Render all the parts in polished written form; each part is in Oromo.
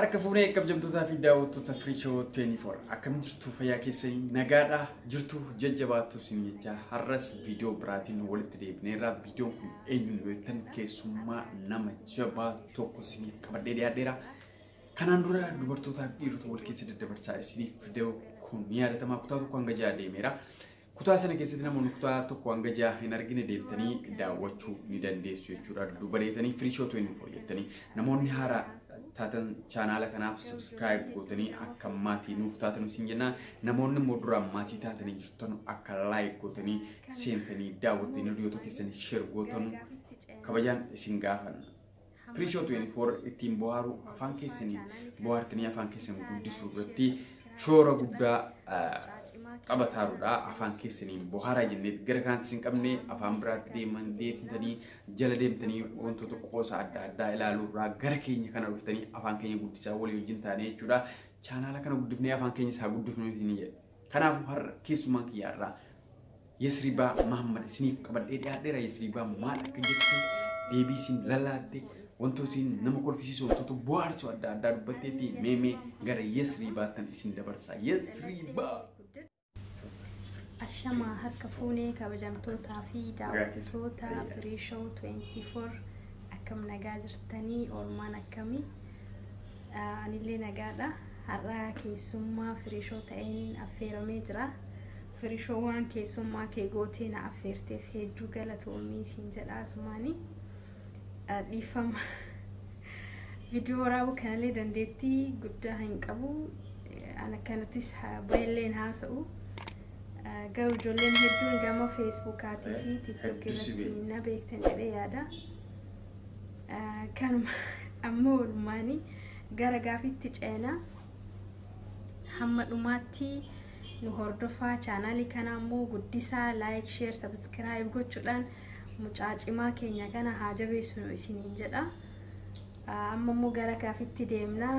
Harka fuunee kabajamtootaa fi daawwattoota Free Show 24 akkam jirtu? Fayyaa keessanii nagaadha jirtu? Jajjabaattu isin jecha har'as viidiyoo biraatiin walitti deebineerra. Viidiyoon kun eenyuun beektan keessummaa nama jabaa tokko isiniif qabadhee dhiyaadheera. Kanaan dura dubartootaa fi dhiirota wal keessa daddabarsaa isiniif viidiyoo kun ni yaadatama. Kutaa 1 hanga 6 deemeera. Kutaa sana keessatti namoonni kutaa 1 hanga 6 hin argine deebitanii daawwachuu ni dandeessu jechuudha. Dudduuba deetanii Free Show 24 jettanii namoonni haaraa taatan chaanaala kanaaf subscribe gootanii akka maatii nuuf taatan isin jenna. Namoonni immoo duraan maatii taatanii jirtan akka like gootanii seentanii daawwattanii hiriyoota keessanii share gootan kabajaan isin gaafanna. Free Show 24 ittiin bohaaruu afaan keessanii bohaartanii afaan keessan guddisuu irratti shoora guddaa taphataaruudha. Afaan keessaniin bohaaraa jennee gara kaantis hin qabne afaan biraatti deeman deemtanii jala deemtanii wantoota qoosa adda addaa ilaaluurraa gara keenya kana dhuftanii afaan keenya guddisaa walii wajjin taanee jechuudha. Chaanaala kana guddifnee afaan keenya isaa guddifnu isin jedha. Kanaafuu har'a keessumaan kiyya irraa Yasribaa Mahammad isiniif qabadhee dhiyaadheera. Yasribaa maal akka jette deebii isin lallaatte wantoota nama kolfisiisu wantoota bohaarsu adda addaa dubbatteetti meemee gara Yasribaattan isin dabarsa. Yasribaa! Ashamaa harka fuunee kabajamtootaa fi daawwattoota Free Show 24 akkam nagaa jirtanii? Oolmaan akkamii? Anillee nagaadha. Har'a keessummaa Free Show ta'een affeeramee jira. Free Show waan keessummaa kee gootee na affeerteef hedduu galatoomii siin jedha asumaanii. Dhiifama. Viidiyoo waraabuu kanallee dandeettii guddaa hin qabu. Ana kanattis baay'een haasa'u. Garuu ijoolleen hedduun gama Feesbuukaatii fi TikTok irratti na beektan jedhee yaada. Kanuma amma walumaanii gara gaafitti ceenaa. Hamma dhumaatti nu hordofaa. Chaanaalii kana immoo guddisaa like, share, subscribe gochuudhaan mucaa cimaa keenya kana haa jabeessinu isiniin jedha. Amma immoo gara gaafitti deemna.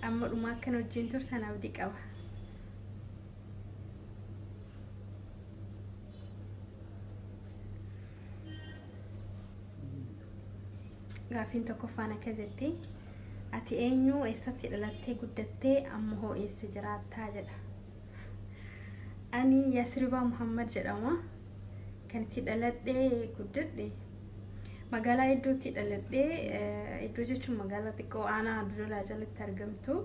Amma dhumaa akkan wajjin turtan abdii qaba. Gaaffiin tokkoffaan akka jetti, ati eenyu, eessatti dhalattee guddattee, amma hoo eessa jiraattaa jedha. Ani Yasribaa Muhammad jedhama. Kan itti dhaladhee guddadhe magaalaa iddootti dhaladhee, iddoo jechuun magaalaa xiqqoo aanaa Dodolaa jalatti argamtu.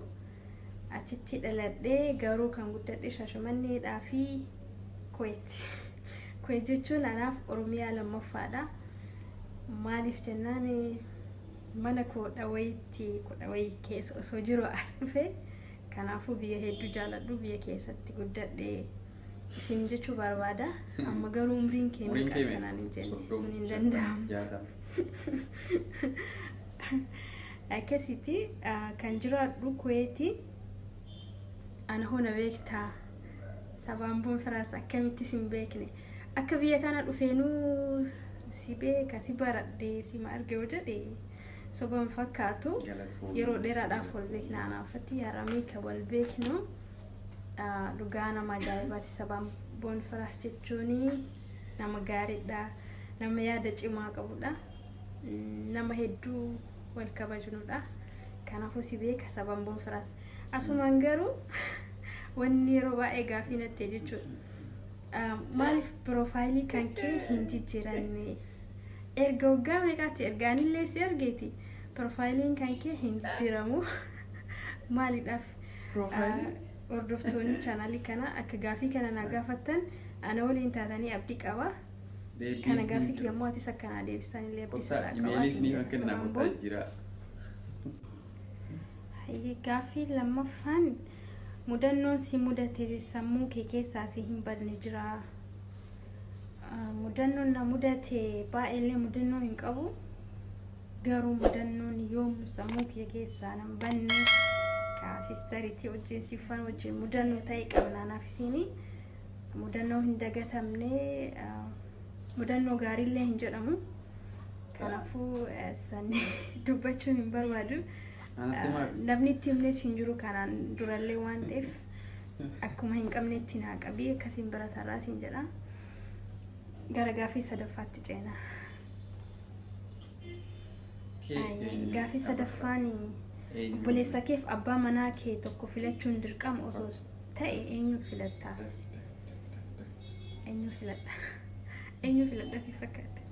Achitti dhaladhee garuu kan guddadhe Shaashamanneedhaa fi Kuweet. Kuweet jechuun anaaf Oromiyaa lammaffaadha. Maaliif jennaan mana kudha wayiitti kudha wayii keessa osoo jiru as dhufe. Kanaafuu biyya hedduu jaaladhu, biyya keessatti guddadhe isin jechuu barbaada. Amma garuu umriin kee meeqa akkanaan hin jenne sun hin danda'amu. Akkasitti kan jiraadhu Kuweeti. Ana hoo na beektaa? Sabaan boonfiraas akkamitti sin beekne? Akka biyya kana dhufeenuu si beeka, si baradhee si ma arge yoo jedhe soban fakkaatu. Yeroo dheeraadhaaf wal beekna. Anaafatti haramii kan wal beeknu dhugaa nama ajaa'ibaati. Sabaan boonfiraas jechuun nama gaariidha, nama yaada cimaa qabudha, nama hedduu wal kabajnudha. Kanaafuu si beeka sabaan boonfiraas. Asumaan garuu wanni yeroo baay'ee gaafii natti jechuudha. Maaliif piroofaayilii kan kee hin jijjiiranne? Erga waggaa meeqaatti erga anillee si argeeti piroofaayiliin kan kee hin jijjiiramu. Maaliidhaaf? Hordoftoonni chaanaalii kana akka gaafii kana na gaafattan ana waliin taatanii abdii qaba. Kana gaafii kiyya immoo atis akkanaa deebisan illee abdii sirraa qaba. Gaaffii lammaffaan, mudannoon si mudate sammuu kee keessaa si hin badne jira? Mudannoon na mudate baay'eellee mudannoo hin qabu. Garuu mudannoon yoomuu sammuu kee keessaa nan banne kaasistariitii wajjin siffan wajjin mudannoo ta'e qabna. Anaaf isiini mudannoo hin dagatamne, mudannoo gaariillee hin jedhamu. Kanaafuu san dubbachuu hin barbaadu. Namni itti himnes hin jiru kanaan durallee waan ta'eef akkuma hin qabnetti naa qabii akkasiin bira tarraa siin jedha. Gara gaaffii sadaffaatti ceena. Gaaffii sadaffaan, Obboleessa keef abbaa manaa kee tokko filachuun dirqama osoo ta'e eenyu filattaa? Eenyu filadha? Eenyu filadha si fakkaate?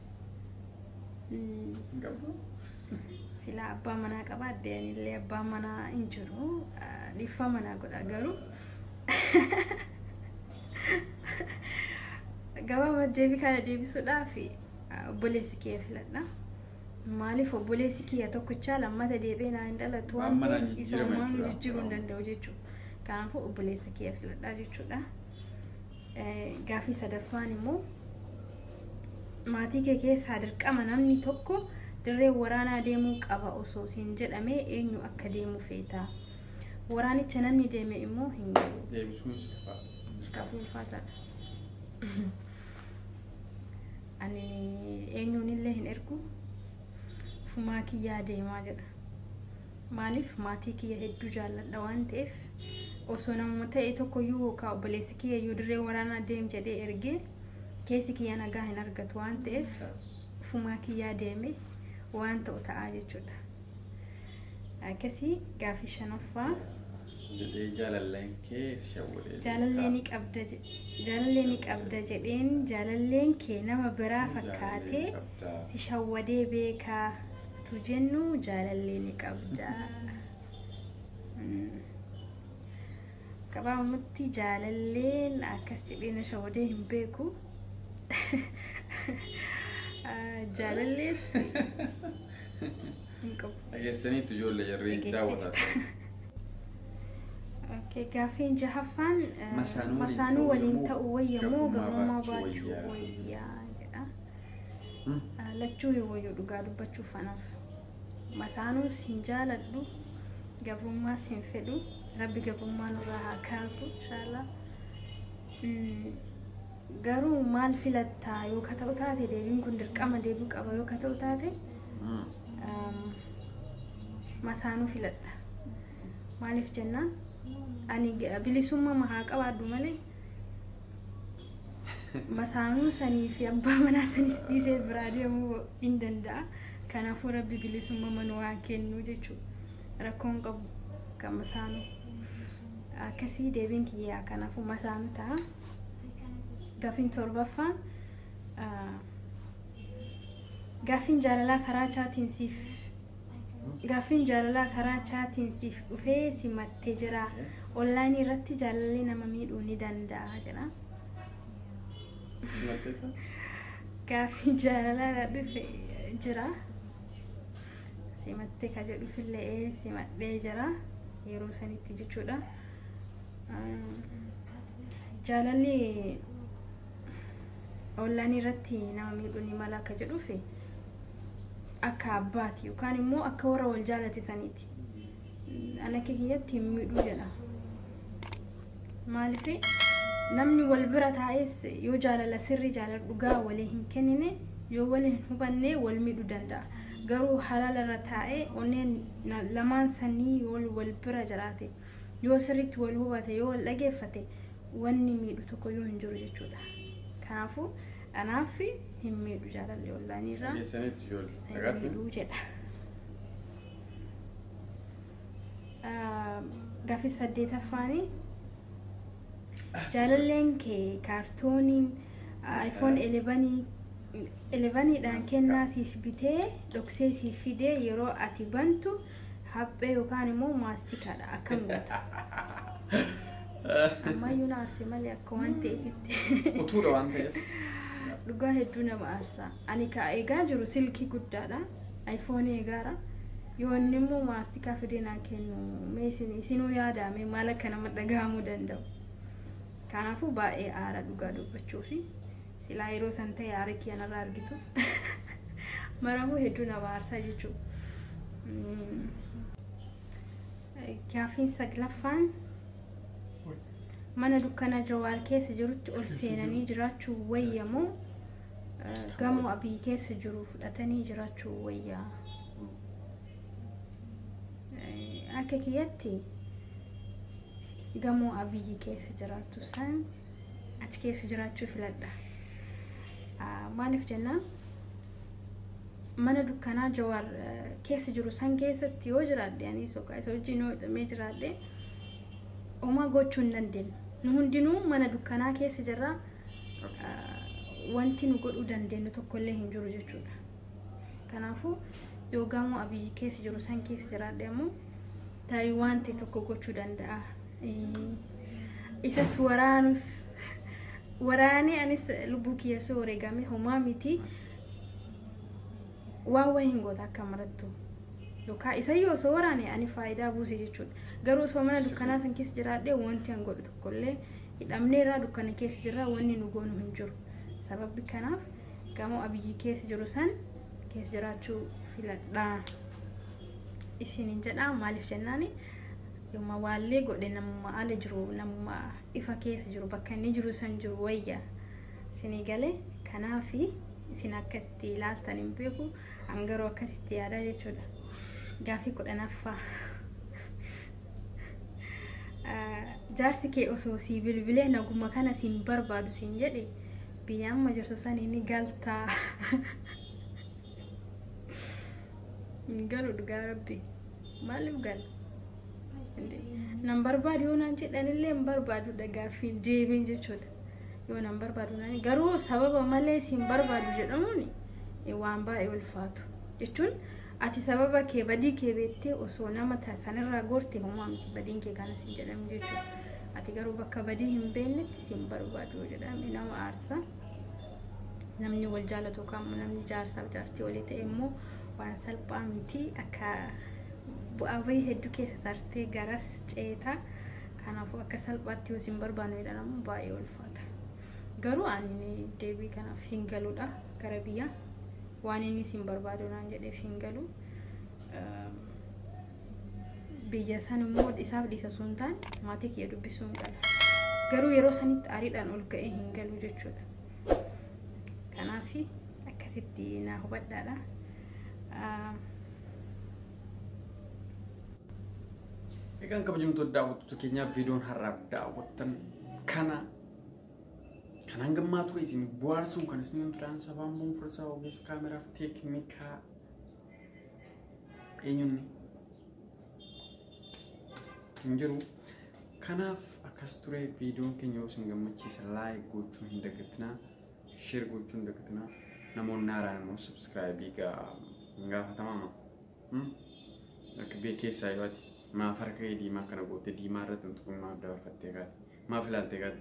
Silaa abbaa manaa qabaadhe anillee abbaa manaa hin jiru. Dhiiffaa manaa godha garuu. Gabaabaa deebii kana deebisuudhaaf obboleessi kiyya filadha. Maaliif obboleessi kiyya tokkichaa lammata deebi'ee naa hin dhalatu Waan waan manaan ta'eef isa jijjiirama waan jechuudha. jijjiiruu hin danda'u jechuudha. Kanaafuu obboleessa kiyya filadhaa jechuudha. Gaaffii sadaffaan immoo maatii kee keessaa dirqama namni tokko dirree waraanaa deemuu qaba osoo siin jedhamee eenyu akka deemu feeta? Waraanicha namni deeme immoo hin galu. Deebisuun sifa. Gaaffii ulfaataadha. Ani eenyuun illee hin ergu fumaa kiyyaa deemaa jedha. Maaliif maatii kiyya hedduu jaalladha waan ta'eef osoo nama ta'e tokkoyyuu yookaan obboleessi kiyya iyyuu dirree waraanaa deem jedhee ergee keessi kiyya nagaa hin argatu waan ta'eef fumaa kiyyaa deeme waan ta'u ta'aa jechuudha. Akkasii gaaffii shanaffaa. Jedhee jaalalleen kee si shawwadee. Jaalallee ni qabda jedheen jaalalleen kee nama biraa fakkaatee si shawwadee beekaa tu jennu jaalallee ni qabda. Gabaabumatti jaalalleen akkas jedhee na shawwadee hin beeku. Jaalallees hin qabu. Dhageessaniitu ijoollee jarri daawwataa ta'e. Okay, gaaffiin jahaffaan Masaanuu masaanuu waliin waliin ta'uu ta'uu wayya moo gabrummaa gabrummaa baachuu baachuu wayyaa? wayyaa jedha. Lachuu hin wayyu dhugaa dubbachuuf anaaf. Masaanuus hin jaaladhu, gabrummaas hin fedhu. Rabbi gabrummaa nurraa haa kaasu inshallah. Garuu maal filattaa yoo ka ta'u taate deebiin kun dirqama deebi'uu qaba yoo ka ta'u taate masaanuu filadha. Maaliif jennaan ani bilisummaa haa qabaadhu malee masaanuu sanii fi abbaa manaa sanis dhiisee biraa deemuu hin danda'a. Kanaafuu rabbi bilisummaa manuu haa kennu jechuudha. Rakkoon qabu kan masaanuu. Akkasii deebiin kiyyaa kanaafuu masaanuu ta'a. Gaaffiin torbaffaan gaaffiin jaalalaa karaa chaatiin siif gaaffiin jaalalaa karaa chaatiin siif dhufee simattee jira. Onlaayinii irratti jaalalli nama miidhuu ni danda'a jedha. Simatteetta? Gaaffiin jaalalaa na dhufe jira. Simattee ka jedhufillee simadhee jira yeroo sanitti jechuudha. Jaalalli onlaayinii irratti nama miidhuu ni mala akka jedhuufi akka abbaati yookaan immoo akka warra wal jaalate saniiti. Ani akka kiyyatti hin miidhuu jedha. Maaliif namni wal bira taa'es yoo jaalala sirrii jaalala dhugaa walii hin kennine yoo walii hin hubanne wal miidhuu danda'a. Garuu halaala irra taa'ee onneen lamaan sanii yoo wal bira jiraate yoo sirriitti wal hubate yoo wal dhageeffate wanni miidhu tokko yoo hin jiru jechuudha. Kanaafuu anaaf hin miidhu jaalalli onlaayinii irraa. Dhageessaniitu ijoollee. Dhagaatti? Miidhuu jedha. Gaaffii saddeetaffaanii jaalalleen kee kaartooniin iPhone 11dhaan kennaa siif bitee dhoksee siif fidee yeroo ati bantu haphee yookaan immoo maastikaadha akkam goota? Ammayyuu na aarse malee akka waan ta'eefitti. Utuudha waan ta'eef. Dhugaa hedduu nama aarsa. Ani ka eegaa jiru silkii guddaadha. iPhone eegaara. Yoo inni immoo maastikaa fidee naa kennu mee isinuu yaadame maal akka nama dhagahamuu danda'u. Kanaafuu baay'ee aara dhugaa dubbachuufi silaa yeroo san ta'e aara kiyyanarraa argitu. Maramuu hedduu nama aarsaa jechuudha. Gaaffiin saglaffaan mana dukkana Jawaar keessa jirutti ol seenanii jiraachuu wayya moo gamoo Abiyyi keessa jiru fudhatanii jiraachuu wayya? Akka kiyyatti gamoo Abiyyi keessa jiraattu san achi keessa jiraachuu filadha. Maaliif jennaan Mana dukkanaa Jawaar keessa jiru san keessatti yoo jiraadhe, ani soqaa isa wajjin yoo hidhamee jiraadhe, homaa gochuu hin dandeenyu. Nu hundinuu mana dukkanaa keessa jirra. Wanti nu godhuu dandeenyu tokkollee hin jiru jechuudha. Kanaafuu yoo gamoo Abiyyi keessa jiru san keessa jiraadhe ammoo tarii waan ta'e tokko gochuu danda'a. Isas waraanus waraanee anis lubbuu kiyya soo wareegame homaa miti. Waan wayii hin goota akka marattu. Yookaan isayyuu osoo waraane ani faayidaa buuse jechuudha. Garuu osoo mana dukkanaa san keessa jiraadhe wanti an godhu tokkollee, hidhamneerraa, dukkana keessa jirra, wanni nu goonu hin jiru. Sababbi kanaaf gamoo Abiyyi keessa jiru san keessa jiraachuu filadha. Isiniin jedha. Maaliif jennaani, yooma waallee godhe namuma ala jiru, namuma ifa keessa jiru, bakka inni jiru san jiru wayya. Isinii galee? Kanaafi isin akka itti ilaaltan hin beeku, an garuu akkasitti yaadaa jechuudha. Gaafii 10ffaa. Jaarsi kee osoo sii bilbilee naguma kana siin barbaadu siin jedhe, biyya amma jirtu sanii ni galtaa? Hin galu, dhugaa rabbi. Maaliif gala? Nan barbaadu yoo naan jedhanillee hin barbaadu, gaaffii deebiin jechuudha. Yoo nan barbaadu naan, garuu sababa malee siin barbaadu jedhamuun waan baay'ee ulfaatu jechuun, ati sababa kee, badii kee beektee osoo nama sanirraa gorte homaa miti, badiin kee kana siin jedhamu jechuudha. Ati garuu bakka badii hin beeknetti siin barbaadu jedhame nama aarsa. Namni wal jaalatu kamuu, namni jaarsaaf jaartii walii ta'e immoo waan salphaa miti, akka bu'aa bahii hedduu keessa tartee garas ceetaa. Kanaafuu akka salphaatti yoo siin barbaannu jedhamu baay'ee ulfaata. Garuu ani deebii kanaaf hin galuudha gara biyyaa. Waan inni siin barbaadu naan jedheef hin galu. Biyya san immoo isaaf dhiisa sun taane maatii kiyya dubbisuu hin gala. Garuu yeroo sanitti aariidhaan ol ka'ee hin galu jechuudha. Kanaaf akkasitti naa hubadhaadha. Egaan kabajamtoota daawwattoota keenyaaf, viidiyoon har'aaf daawwattan kana kan hangammaa ture isin bohaarsuun kan isin turan sabaan boonfursaa ogeessa kaameraaf teeknikaa eenyuun hin jiru. Kanaaf akkas ture viidiyoon keenya. Yoo isin gammachiisa, like gochuu hin dagatinaa, share gochuu hin dagatinaa, namoonni haaraan immoo subscribe hin gaafatamaama. Akka biyya keessaa yoo ati maaf harka kee diimaa kana goote, diimaa irratti wanti kun maaf dabarfattee kaate, maaf ilaaltee kaate,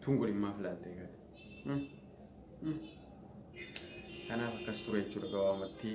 tun godhin maaf ilaaltee kaate? Kanaaf akkas ture jechuudha gabaabumatti.